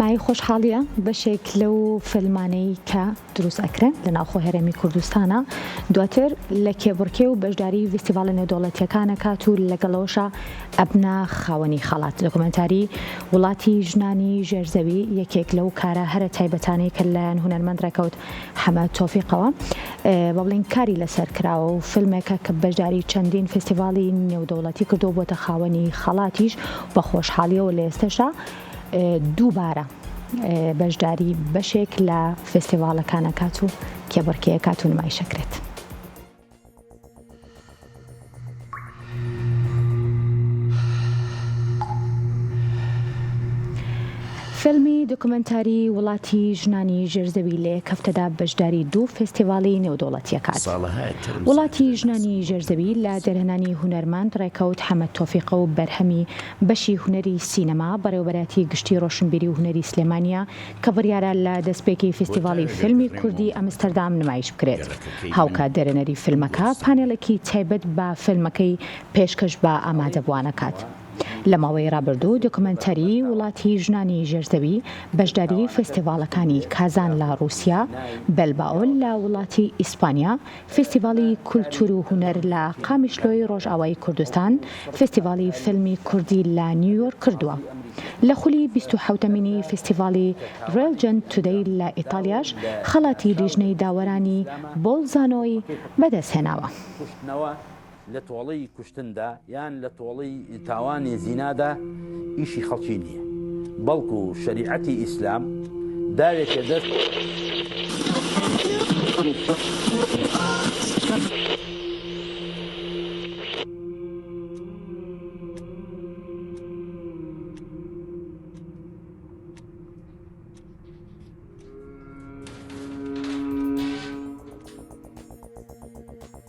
مایەی خۆشحاڵیە بەشێک لەو فیلمانەی کە دروست ئەکرێن لە ناوخۆ هەرێمی کوردستانە دواتر لە کێبڕکێ و بەشداری ڤیستیڤاڵە نێودەوڵەتیەکان ئەکات و لەگەڵەوەشا ئەبنە خاوەنی خەڵات. دۆکۆمێنتاری وڵاتی ژنانی ژێر زەوی یەکێک لەو کارە هەرە تایبەتانەی کە لەلایەن هونەرمەند ڕێکەوت حەمە تۆفیقەوە با بڵێین کاری لەسەر کراوە و فیلمێکە کە بەشداری چەندین فێستیڤاڵی نێودەوڵەتی کردووە بۆتە خاوەنی خەڵاتیش بە خۆشحاڵیەوە لە ئێستەشا دووبارە بەشداری بەشێک لە فێستیڤاڵەکان ئەکات و کێبڕکێ ئەکات و نمایش ئەکرێت. فیلمی دۆکۆمێنتاری وڵاتی ژنانی ژێرزەوی لە یەک هەفتەدا بەشداری دوو فێستیڤاڵی نێودەوڵەتی ئەکات. وڵاتی ژنانی ژێرزەوی لە دەرهێنانی هونەرمەند ڕێکەوت حەمە تۆفیقە و بەرهەمی بەشی هونەری سینەما، بەڕێوەبەرایەتی گشتی ڕۆشنبیری و هونەری سلێمانییە کە بڕیارە لە دەستپێکی فیستیڤاڵی فیلمی کوردی ئەمستەردام نمایش بکرێت. هاوکات دەرهێنەری فیلمەکە پانێڵێکی تایبەت بە فیلمەکەی پێشکەش بە ئامادەبووان ئەکات. لە ماوەی ڕابردوو دۆکۆمێنتەری وڵاتی ژنانی ژێرزەوی بەشداری فێستیڤاڵەکانی کازان لە ڕووسیا، بێلبائۆ لە وڵاتی ئیسپانیا، فێستیڤاڵی کولتوور و هونەر لە قامیشلۆی ڕۆژئاوای کوردستان، فێستیڤاڵی فیلمی کوردی لە نیویۆرک کردووە. لە خولی بیست و حەوتەمینی فێستیڤاڵی ڕێلجن تودەی لە ئیتاڵیاش خەڵاتی لیژنەی داوەرانی بۆڵزانۆی بەدەستهێناوە. لە تۆڵەی کوشتندا یان لە تۆڵەی تاوانی زینادا ئیشی خەڵکی نییە، بەڵکو شەریعەتی ئیسلام داوێتە دەست.